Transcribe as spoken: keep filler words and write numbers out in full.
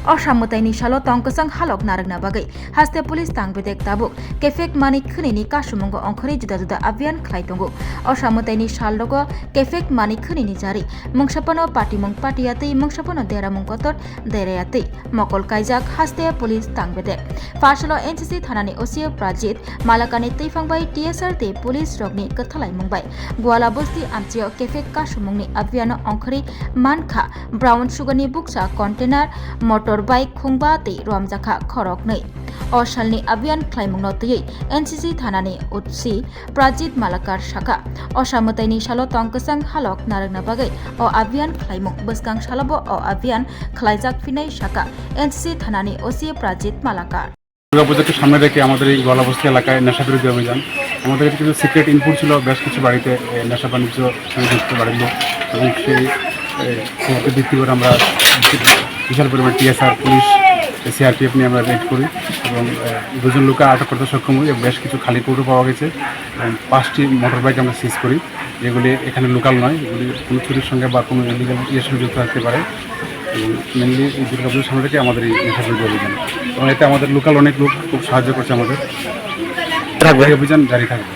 Osa mwtaini salo tong kwchang halok narwkna bagwi haste police tang bedek tabuk kephek mani khwnini kasumungo ongkhorwi juda juda abhiyan khlai tongo. Osa mwtaini salrogo kephek mani khwnini jari mungsapano patimung patiya tei mungsapano deramung kotor deraya tei mokol kaijak haste police tang bedek. Phasalo N C C thanani O C Prajit Malakani twiphang bai T S R tei police rokni kwthalaimung bai Gwala bosti amchio kephek kasumungni abhiyano ongkhorwi mankha brown sugarni bukcha container, motor bike khungba tei romjakha khoroknwi. O salni abhiyan khlaimungno twiwi N C C thanani O C Prajit Malakar sakha, osa mwtaini salo tong kwchang halok narwkna bagwi o abhiyan khlaimung bwskang salobo o abhiyan khlaijak phinai sakha N C C thanani O C Prajit Malakar. দুর্গাপুজোকে সামনে রেখে আমাদের এই গোয়ালাবস্তি এলাকায় নেশা বিরোধী অভিযান। আমাদের কাছে কিছু সিক্রেট ইনপুট ছিল, বেশ কিছু বাড়িতে, এ, নেশা বাণিজ্য সংযুক্ত বাড়ির লোক, এবং সেই, এ, খবরকে ভিত্তি করে আমরা বিশাল পরিমাণ টিএসআর, পুলিশ, সিআরপিএফ নিয়ে আমরা রেড করি এবং, এ, দুজন লোককে আটক করতে সক্ষম হই এবং বেশ কিছু খালি কৌটো পাওয়া গেছে এবং পাঁচটি মোটর বাইক আমরা সিজ করি। যেগুলি এখানে লোকাল নয়, এগুলি কোনো চুরির সঙ্গে বা কোনো ইলিগাল ইয়ের সঙ্গে যুক্ত থাকতে পারে। এবং মেনলি এই দুর্গাপুজোর সামনে থেকে আমাদের এই নেশা বিরোধী অভিযান, এবং এতে আমাদের লোকাল অনেক লোক খুব সাহায্য করছে আমাদের। থাকবে। এই অভিযান জারি থাকবে।